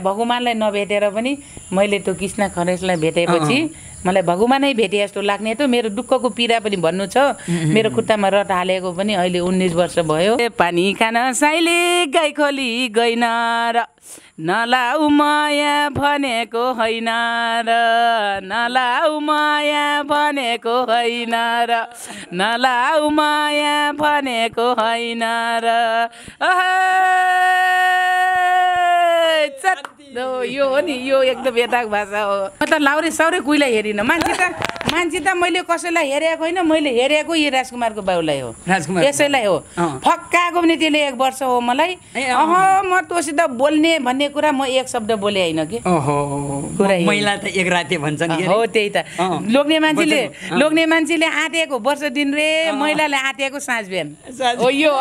भगवानलाई नभेटेर पनि मैले त्यो कृष्ण खरेसलाई भेटेपछि मलाई भगवानै भेटे जस्तो लाग्ने त मेरो दुःखको पीडा पनि भन्नु छ मेरो खुट्टामा रट हालेको पनि अहिले 19 वर्ष भयो पानी खान साइले गाई खोली गइन र नलाउ माया भनेको हैन र नलाउ माया भनेको हैन र नलाउ माया भनेको हैन र यो हो नि यो एकदम यताको भाषा हो म त लाउरे साउरे कुइलाई हेरिन मान्छे त मैले कसैलाई हेरेको होइन मैले हेरेको यी राजकुमारको बाउलाई हो यसैलाई हो फक्काको पनि त्यसले 1 वर्ष हो मलाई म तँसित बोल्ने भन्ने कुरा म एक शब्द बोले होइन कि महिला त एक राते भन्छन् हो त्यही त लोग्ने मान्छेले आँटेको वर्ष दिन रे महिलाले आँटेको साँझ बिहान हो यो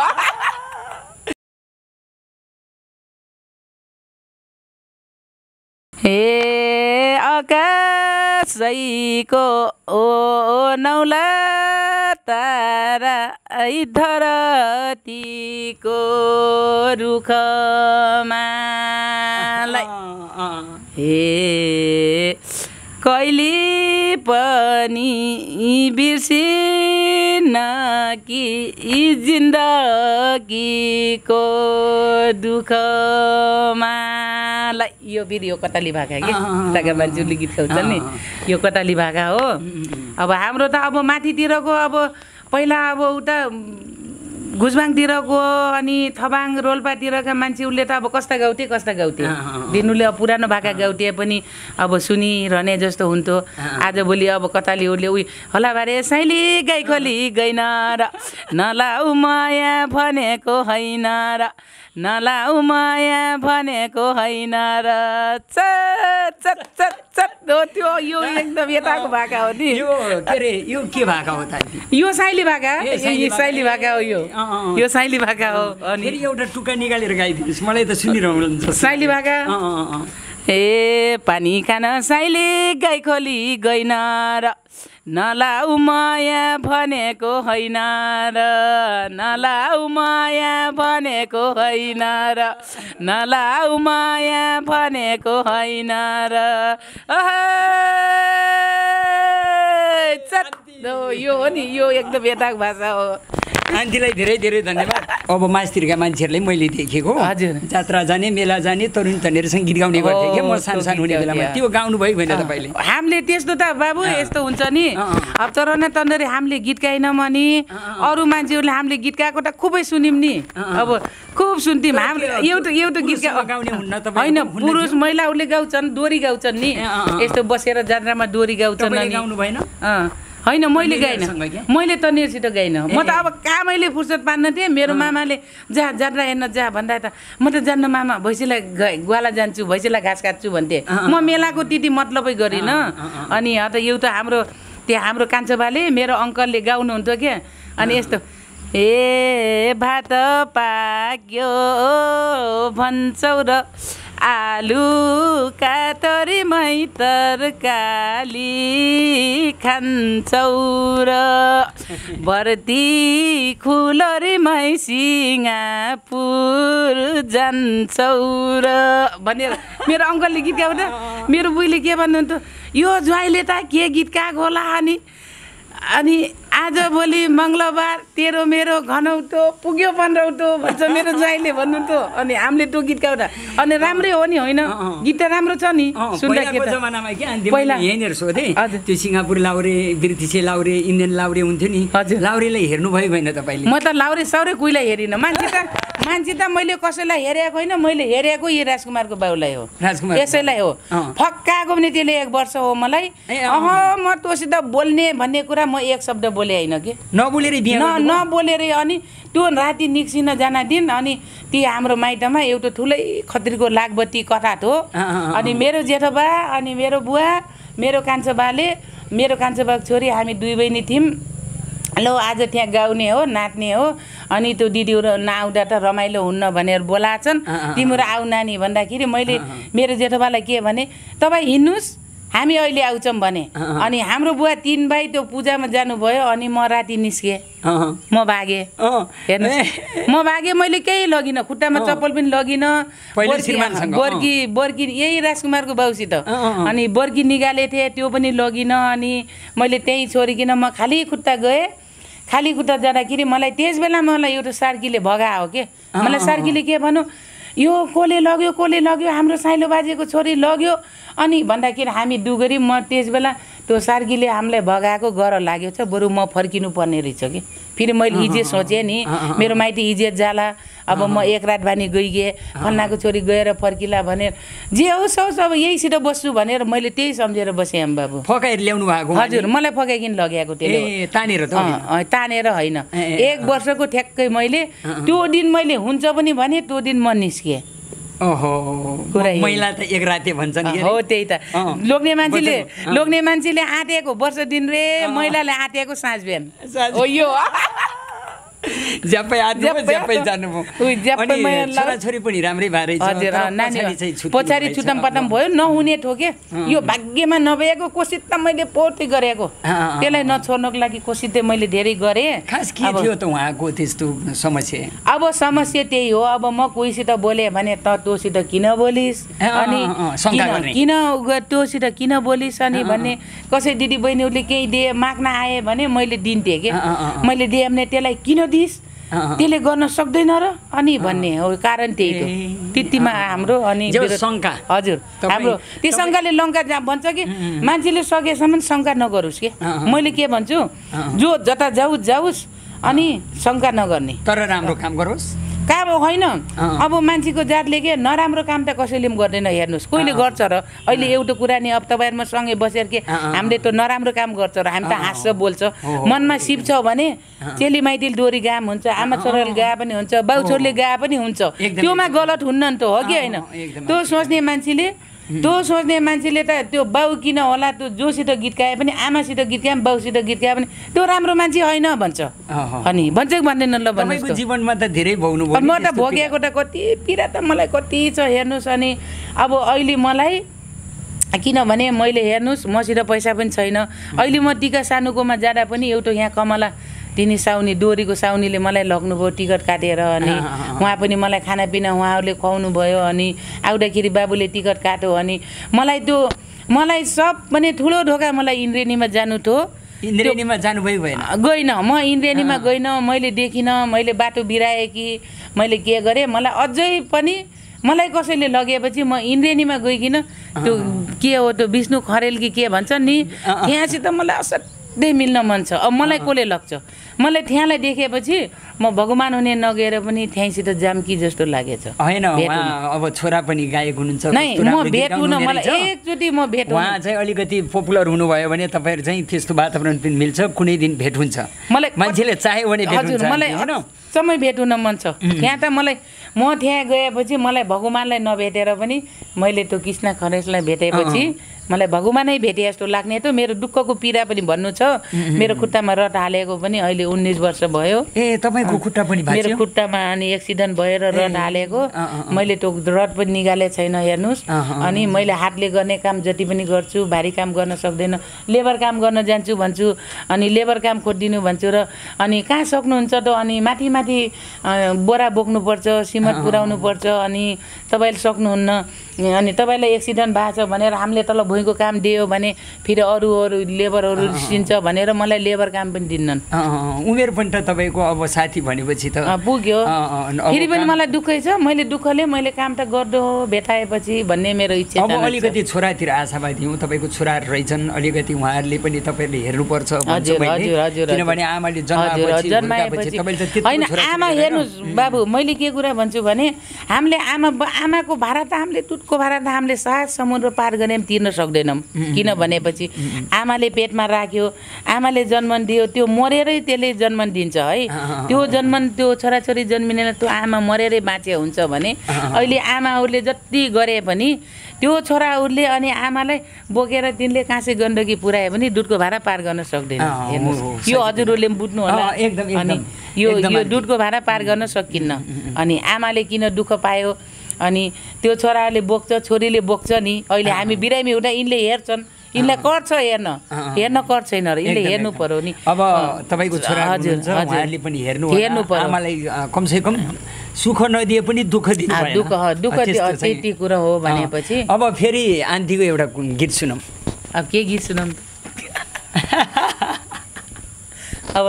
हे आकाशैको ओ नौला तारा धरतीको रुखमालाई हे कहिले पनि बिर्सिन कि जिन्दगीको दुःखमालाई यो फेरि यो कताली भाका के ताका मान्छेले गीत गाउँछन् नि यो कताली भाका हो अब हाम्रो त अब माथितिरको अब पहिला अब उता गुजबाङतिरको अनि थबाङ रोल्पातिरका मान्छे उसले त अब कस्ता गाउँथे दिनुले अब पुरानो भाका गाउँथे पनि अब सुनिरहने जस्तो हुन्थ्यो आजभोलि अब कताली उसले उही हलाबारे साइली गाई खोली गइन र नलाउ माया भनेको हैन र नलाउ माया भनेको हैन र त्यो यो एकदम यताको भाका हो नि यो के रे यो के भाका हो त यो साइली भाका साइली भाका हो यो साइली भाका हो अनि फेरि एउटा टुक्का निकालेर गाइदिनुस् मलाई त सुनिरहनु साइली भाका ए पानी खान साइली गाई खोली गइन र नलाउ माया भनेको हैन र नलाउ माया भनेको हैन र नलाउ माया भनेको हैन र यो हो नि यो एकदम यताको भाषा हो आन्टीलाई धेरै धेरै धन्यवाद अब मास्तिरका मान्छेहरूले मैले देखेको हजुर जात्रा जाने मेला जाने तरुण तरुणीहरूसँग गीत गाउने गर्थे के म सानो हुने बेलामा त्यो गाउनु भयो भने तपाईँले हामीले त्यस्तो त बाबु यस्तो हुन्छ नि अब तरुण तरुणी हामीले गीत गाएनौँ अनि अरू मान्छेहरूले हामीले गीत गाएको त खुबै सुन्यौँ नि अब खुब सुन्थ्यौँ हामीले एउटा गीत गाउने हुन्न त होइन पुरुष महिलाहरूले गाउँछन् दोरी गाउँछन् नि यस्तो बसेर जात्रामा दोरी गाउँछन् अनि गाउनु भएन होइन मैले गाइन मैले तनीहरूसित गाइन म त अब कहाँ मैले फुर्सद पार्न थिएँ मेरो मामाले जा जात्रा हेर्न जा भन्दा त म त जान्न मामा भैँसीलाई ग्वाला जान्छु भैँसीलाई घाँस काट्छु भन्थे म मेलाको त्यति मतलबै गरिनँ अनि एउटा हाम्रो कान्छोबाले मेरो अङ्कलले गाउनुहुन्थ्यो क्या अनि यस्तो ए भात पाक्यो भन्छौ र आलु कातरी मै तरकारी खान्छौ र भर्ती खुलरी मै सिङ्गापुर जान्छौ र भनेर मेरो अङ्कलले गीत गाउँदा मेरो बुइले के भन्नुहुन्थ्यो यो ज्वाइँले त के गीत गाएको होला अनि आजभोलि मङ्गलबार तेरो मेरो घनौटो पुग्यो 15 भन्छ मेरो ज्वाइँले भन्नुहुन्थ्यो अनि हामीले त्यो गीत गाउँदा अनि राम्रै हो नि होइन गीत त राम्रो छ नि सुन्दाखेरि जमानामा के पहिला यहीँनिर सोधे त्यो सिङ्गापुर लाउरे बिर्तिसे लाउरे इन्डियन लाउरे हुन्थ्यो नि लाउरेलाई हेर्नुभयो भएन तपाईँले म त लाउरे साउरे कुइलाई हेरिन मान्छे त मैले कसैलाई हेरेको होइन मैले हेरेको यी राजकुमारको बाउलाई हो यसैलाई हो फक्काको पनि त्यसले 1 वर्ष हो मलाई म तँसित बोल्ने भन्ने कुरा म एक शब्द बोले होइन कि नबोलेर अनि त्यो राति निक्सिन जान दिन अनि ती हाम्रो माइतमा एउटा ठुलै खत्रीको लागबत्ती कथा थियो अनि मेरो जेठोबा अनि मेरो बुवा मेरो कान्छोबाको छोरी हामी 2 बहिनी थियौँ लो आज त्यहाँ गाउने हो नाच्ने हो अनि त्यो दिदीहरू नआउँदा त रमाइलो हुन्न भनेर बोलाछन् तिम्रो आउ नानी भन्दाखेरि मैले मेरो जेठोबालाई के भने तपाईँ हिँड्नुस् हामी अहिले आउँछौँ भने अनि हाम्रो बुवा 3 भाइ त्यो पूजामा जानुभयो अनि म राति निस्केँ म भागेँ हेर्नुहोस् म भागेँ मैले केही लगिनँ खुट्टामा चप्पल पनि लगिनँ बर्की यही राजकुमारको बाउसित अनि बर्की निकाले थिएँ त्यो पनि लगिनँ अनि मैले त्यहीँ छोडिकन म खाली खुट्टा गएँ खाली खुट्टा जाँदाखेरि मलाई त्यस बेला मलाई एउटा सार्कीले भगायो के मलाई सार्कीले के भन्यो यो कसले लग्यो हाम्रो साइलो बाजेको छोरी लग्यो अनि भन्दाखेरि हामी डुगरी म त्यस बेला त्यो सार्कीले हामीलाई भगाएको गर लाग्यो छ बरु म फर्किनु पर्ने रहेछ कि फेरि मैले इज्जत सोचेँ नि मेरो माइती इज्जत जाला अब म एक रात बानी गइगएँ फल्नाको छोरी गएर फर्किला भनेर जे होस् अब यहीसित बस्छु भनेर मैले त्यही सम्झेर बसेँ आमा बाबु फकाएर ल्याउनु भएको हजुर मलाई फकाइकिन लगेको त्यसले तानेर त तानेर होइन 1 वर्षको ठ्याक्कै मैले त्यो दिन मैले हुन्छ पनि भने त्यो दिन म निस्केँ महिला त एक राते भन्छन् हो त्यही त लोग्ने मान्छेले आँटेको वर्ष दिन रे महिलाले आँटेको साँझ बिहान हो यो ज्यापै छोराछोरी पनि राम्रै भएर पछाडि छुटम पटम भयो नहुने ठोके यो भाग्यमा नभएको कोसिस त मैले पोर्दै गरेको त्यसलाई नछोड्नको लागि कोसिस चाहिँ मैले धेरै गरेँ खास के थियो त उहाँको त्यस्तो समस्या अब समस्या त्यही हो अब म कोहीसित बोलेँ भने त तँसित किन बोलिस् अनि किन तँसित किन बोलिस् अनि भन्ने कसै दिदी बहिनीहरूले केही दिए माग्न आए भने मैले दिन्थेँ के मैले दिएँ भने त्यसलाई किन दिस त्यसले गर्न सक्दैन र अनि भन्ने हो कारण त्यही हो त्यतिमा हाम्रो अनि शङ्का हजुर हाम्रो त्यो शङ्काले लङ्का जहाँ भन्छ कि मान्छेले सकेसम्म शङ्का नगरोस् के मैले के भन्छु जो जता जाओस् अनि शङ्का नगर्ने तर राम्रो काम गरोस् काम होइन अब मान्छेको जातले के नराम्रो काम त कसैले पनि गर्दैन हेर्नुहोस् कोहीले गर्छ र अहिले एउटा कुरा नि अब तपाईँहरूमा सँगै बसेर के हामीले त नराम्रो काम गर्छ र हामी त हाँस्छ बोल्छ मनमा सिप छ भने चेली माइतीले डोरी गाम हुन्छ आमा छोराले गा पनि हुन्छ बाउ छोरीले गा पनि हुन्छ त्योमा गलत हुन्न नि त हो कि होइन त्यो सोच्ने मान्छेले त त्यो बाउ किन होला त्यो जोसित गीत गाए पनि आमासित गीत गाए पनि बाउसित गीत गाए पनि त्यो राम्रो मान्छे होइन भन्छ अनि भन्छ कि भन्दैन ल भन्नुहोस् जीवनमा त धेरै भोग्नु म त भोगेको त कति पीडा त मलाई कति छ हेर्नुहोस् अनि अब अहिले मलाई किनभने मैले हेर्नुहोस् मसित पैसा पनि छैन अहिले म टिका सानुकोमा जाँदा पनि एउटा यहाँ कमला तिनी साउनी डोरीको साउनीले मलाई लग्नुभयो टिकट काटेर अनि उहाँ पनि मलाई खानापिना उहाँहरूले खुवाउनु भयो अनि आउँदाखेरि बाबुले टिकट काट्यो अनि मलाई सब पनि ठुलो ढोका मलाई इन्द्रेणीमा जानु थियो इन्द्रेणीमा जानुभयो गइनँ म इन्द्रेणीमा गइनँ मैले देखिनँ मैले बाटो बिराएँ कि मैले के गरेँ मलाई अझै पनि मलाई कसैले लगेपछि म इन्द्रेणीमा गइकिन त्यो के हो त्यो विष्णु खरेल कि के भन्छ नि त्यहाँसित मलाई असाध्यै मिल्न मन छ अब मलाई कसले लग्छ मलाई त्यहाँलाई देखेपछि म भगवान हुने नगएर पनि त्यहीँसित जाम्की जस्तो लागेछ होइन अब छोरा पनि गायक हुनुहुन्छ नै म भेट हुन मलाई एकचोटि म भेट उहाँ चाहिँ अलिकति पपुलर हुनुभयो भने तपाईँहरू चाहिँ त्यस्तो वातावरण पनि मिल्छ कुनै दिन भेट हुन्छ मलाई मान्छेले चाह्यो भने भेट हुन्छ मलाई समय भेट हुन मन छ त्यहाँ त मलाई म त्यहाँ गएपछि मलाई भगवानलाई नभेटेर पनि मैले त्यो कृष्ण खरेललाई भेटेपछि मलाई भगवानै भेटे जस्तो लाग्ने त मेरो दुःखको पीडा पनि भन्नु छ मेरो खुट्टामा रट हालेको पनि अहिले 19 वर्ष भयो तपाईको खुट्टा पनि मेरो खुट्टामा अनि एक्सिडेन्ट भएर रट हालेको मैले त्यो रट पनि निकाले छैन हेर्नुस् अनि मैले हातले गर्ने काम जति पनि गर्छु भारी काम गर्न सक्दैन लेबर काम गर्न जान्छु भन्छु अनि लेबर काम खोजिदिनु भन्छु र अनि कहाँ सक्नुहुन्छ त अनि माथि माथि बोरा बोक्नु पर्छ सिमेन्ट पुर्याउनु पर्छ अनि तपाईले सक्नुहुन्न अनि तपाईलाई एक्सिडेन्ट भएको छ भनेर हामीले तल भुइँको काम दियो भने फेरि अरू लेबरहरू सिन्छ भनेर मलाई लेबर काम पनि दिन्नन् उमेर पनि त तपाईको अब साथी भनेपछि त पुग्यो फेरि पनि मलाई दुःखै छ मैले दुःखले मैले काम त गर्दो भेटाएपछि भन्ने मेरो इच्छा छ अब अलिकति छोरातिर आशावादी हुँ तपाईको छोराहरू रहेछन् अलिकति उहाँहरूले पनि तपाईले हेर्नुपर्छ किनभने आमाले जन्माएपछि हैन आमा हेर्नुस् बाबु मैले के कुरा भन्छु भने हामीले आमाको भाडा त हामीले दुधको भाडा त हामीले 7 समुद्र पार गर्ने पनि तिर्न सक्दैनौँ किन भनेपछि आमाले पेटमा राख्यो आमाले जन्म दियो त्यो मरेरै त्यसले जन्म दिन्छ है त्यो छोराछोरी जन्मिनेलाई त्यो आमा मरेरै बाँचे हुन्छ भने अहिले आमाहरूले जति गरे पनि त्यो छोराहरूले अनि आमालाई बोकेर तिनले काँसे गण्डकी पुर्याए पनि दुधको भाडा पार गर्न सक्दैन हेर्नुस् यो हजुरहरूले पनि बुझ्नु होला अनि यो दुधको भाडा पार गर्न सकिन्न अनि आमाले किन दुःख पायो अनि त्यो छोराले बोक्छ छोरीले बोक्छ नि अहिले हामी बिरामी हुँदा यिनले हेर्छन् यिनलाई कर छ हेर्न कर छैन र यिनले हेर्नु पर्यो नि। अब तपाईको छोरा हुनुहुन्छ उहाँहरूले पनि हेर्नु पर्यो। आमालाई कमसेकम सुख नदिए पनि दुःख दिनु भएन। दुःख त्यति कुरा हो भनेपछि अब फेरि आन्टीको एउटा गीत सुनौँ। अब के गीत सुनौँ अब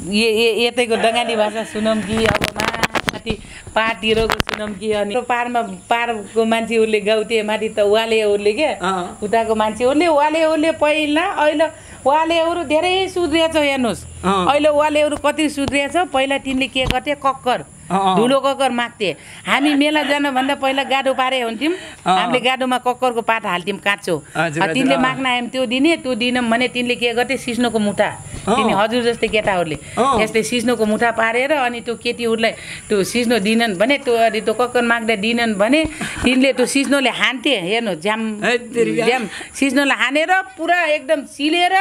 यतैको बङ्गाली भाषा सुनौँ कि अब माथि पाहाडतिरको सुनौँ कि अनि पाहाडको मान्छे उसले गाउँथे माथि त वालेहरूले क्या उताको मान्छे वालेहरूले पहिला अहिले वालेहरू धेरै सुध्रिएछ हेर्नुहोस्। अहिले वालेहरू कति सुध्रिएछ। पहिला तिनले के गर्थे कक्कर धुलो कक्कर माग्थे। हामी मेला जानुभन्दा पहिला गाडो पारे हुन्थ्यौँ। हामीले गाडोमा कक्करको पात हाल्थ्यौँ काँचो। तिनले माग्न आयौँ त्यो दिनौँ भने तिनले के गर्थे सिस्नोको मुठा तिनी हजुर जस्तै केटाहरूले यस्तै सिस्नोको मुठा पारेर अनि त्यो केटीहरूलाई त्यो सिस्नो दिनन् भने त्यो कक्कर माग्दा दिनन् भने तिनले त्यो सिस्नोले हान्थे। हेर्नु झ्याम सिस्नोले हानेर पुरा एकदम सिलेर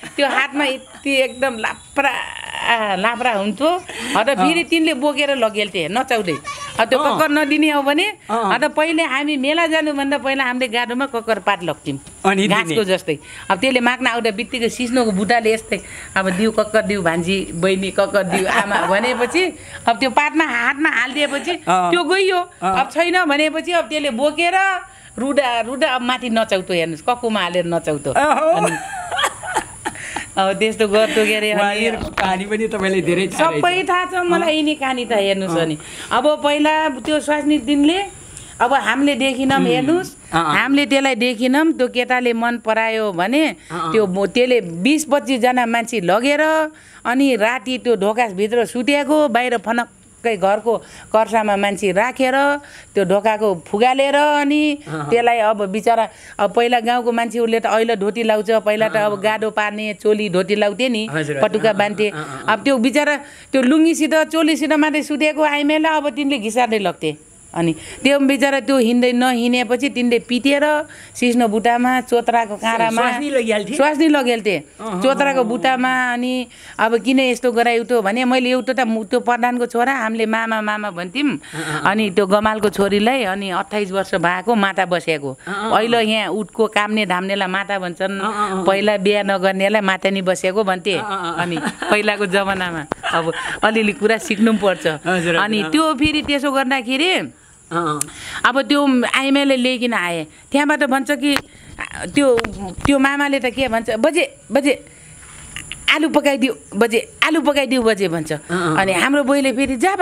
त्यो हातमा यति एकदम लाप्रा हुन्थ्यो। अन्त फेरि तिनले बोकेर लगेल्थे नचाउँदै। त्यो कक्कर नदिने हो भने अन्त पहिले हामी मेला जानुभन्दा पहिला हामीले गाडोमा कक्कर पात लग्थ्यौँ घाँसको जस्तै। अब त्यसले माग्न आउँदा बित्तिकै सिस्नोको बुट्टाले यस्तै अब दिउ कक्कर दिउ भान्जी बहिनी कक्कर दिउ आमा भनेपछि अब त्यो पातमा हातमा हालिदिएपछि त्यो गइयो। अब छैन भनेपछि अब त्यसले बोकेर रुडा अब माथि नचाउतो हेर्नुहोस् कक्कुमा हालेर नचाउतो। अब त्यस्तो गर्छु के अरे कहानी पनि तपाईँले धेरै सबै थाहा छ मलाई यिनी कहानी त हेर्नुहोस् अनि अब पहिला त्यो स्वास्नी दिनले अब हामीले देखिनौँ हेर्नुहोस् हामीले त्यसलाई देखिनौँ त्यो केटाले मन परायो भने त्यसले 20-25 जना मान्छे लगेर अनि राति त्यो ढोकाभित्र सुतेको बाहिर फनक्कै घरको कर्सामा मान्छे राखेर त्यो ढोकाको फुगालेर अनि त्यसलाई अब बिचरा अब पहिला गाउँको मान्छेहरूले त अहिले धोती लाउँछ। पहिला त अब गाडो पार्ने चोली धोती लाउँथे नि पटुका बान्थे। अब त्यो बिचरा त्यो लुङ्गीसित चोलीसित मात्रै सुतेको आइमेला अब तिनले घिसार्दै लग्थे। अनि त्यो बिचरा त्यो नहिँडेपछि तिनले पिटेर सिस्नो बुट्टामा चोत्राको काँडामा स्वास्नी लगेल्थे चोत्राको बुट्टामा। अनि अब किन यस्तो गराइउठ्यो भने मैले एउटा त त्यो प्रधानको छोरा हामीले मामा भन्थ्यौँ। अनि त्यो गमालको छोरीलाई अनि 28 वर्ष भएको माता बसेको। अहिले यहाँ उठको काम्ने धाम्नेलाई माता भन्छन्। पहिला बिहा नगर्नेलाई माता नि बसेको भन्थे। अनि पहिलाको जमानामा अब अलिअलि कुरा सिक्नु पर्छ। अनि त्यो फेरि त्यसो गर्दाखेरि अब त्यो आइमाले लिइकन आए त्यहाँबाट भन्छ कि त्यो मामाले त के भन्छ बजे आलु पकाइदियो बजे भन्छ। अनि हाम्रो बोइले फेरि जा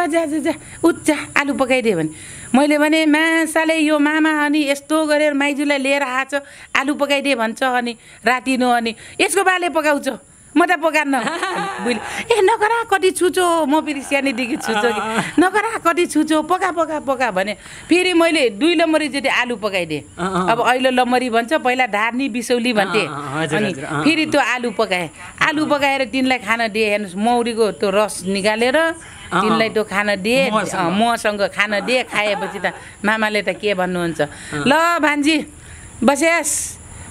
उच्च आलु पकाइदियो भने मैले भने मासाले यो मामा अनि यस्तो गरेर माइजूलाई लिएर आएछ आलु पकाइदिए भन्छ। अनि राति अनि यसको बाले पकाउँछ म त पकान्न बुझ्नु नगरा कति छुचो म फेरि सानैदेखि छुचो कि नगरा कति छुचो पका भने फेरि मैले 2 लम्बरी जति आलु पकाइदिएँ। अब अहिले लम्बरी भन्छ पहिला धार्नी बिसौली भन्थे। अनि फेरि त्यो आलु पकाएर तिनलाई खान दिएँ। हेर्नुहोस् मौरीको त्यो रस निकालेर तिनलाई त्यो खान दिएँ मसँग खान दिएँ। खाएपछि त मामाले त के भन्नुहुन्छ ल भान्जी बसेस्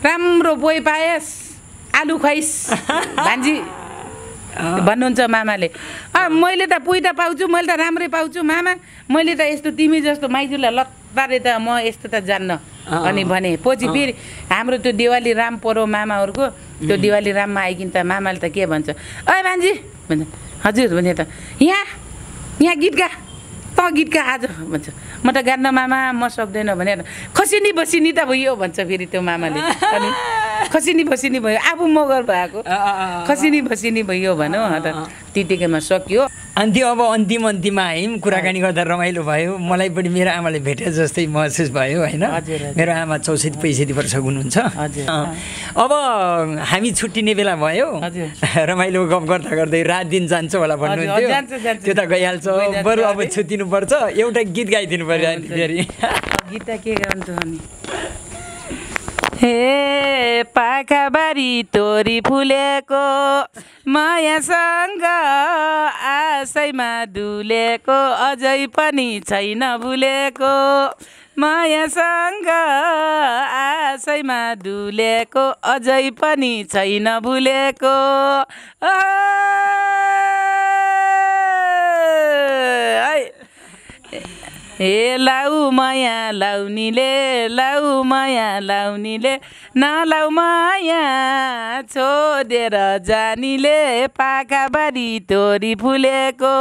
राम्रो बोइ पाएस् आलु खुवाइस् भान्जी भन्नुहुन्छ मामाले। मैले त पुइ त पाउँछु मैले त राम्रै पाउँछु मामा मैले त यस्तो तिमी जस्तो माइजूलाई लत्तारे त म यस्तो त जान्न। अनि भने पछि फेरि हाम्रो त्यो दिवाली राम परो मामाहरूको त्यो दिवाली राममा आइकिन त मामाले त के भन्छ ओइ भान्जी भन्छ हजुर भने त यहाँ गीत गा त गीत गा आज भन्छ। म त गान्न मामा म सक्दैन भनेर खसिनी बसिनी त भयो भन्छ फेरि त्यो मामाले। अनि खसिनी बसिनी भयो आफू मगर भएको खसिनी बसिनी भयो भनौँ अन्त त्यतिकैमा सकियो। अन्त्य अब अन्तिममा आयौँ कुराकानी गर्दा रमाइलो भयो। मलाई पनि मेरो आमाले भेटे जस्तै महसुस भयो होइन। मेरो आमा 64-65 वर्षको हुनुहुन्छ। अब हामी छुट्टिने बेला भयो रमाइलो गफ गर्दा गर्दै रात दिन जान्छ होला भन्नुहुन्थ्यो त्यो त गइहाल्छ। बरु अब छुट्टिनुपर्छ एउटा गीत गाइदिनु पर्यो फेरि। गीत के गाउँछु अनि हे पाखाबारी तोरी फुलेको मायासँग आशैमा डुलेको अझै पनि छैन भुलेको मायासँग आशैमा डुलेको अझै पनि छैन भुलेको हे लाउ माया लाउनीले लाउ माया लाउनीले नलाउ माया छोडेर जानीले पाखाबारी तोरी फुलेको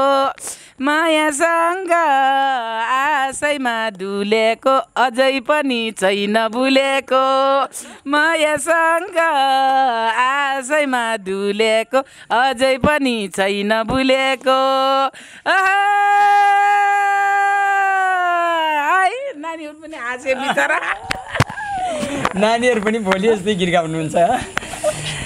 मायासँग आशैमा डुलेको अझै पनि छैन भुलेको मायासँग आशैमा डुलेको अझै पनि छैन भुलेको नानीहरू पनि हाँसे बिचरा नानीहरू पनि भोलि जस्तै गीत गाउनुहुन्छ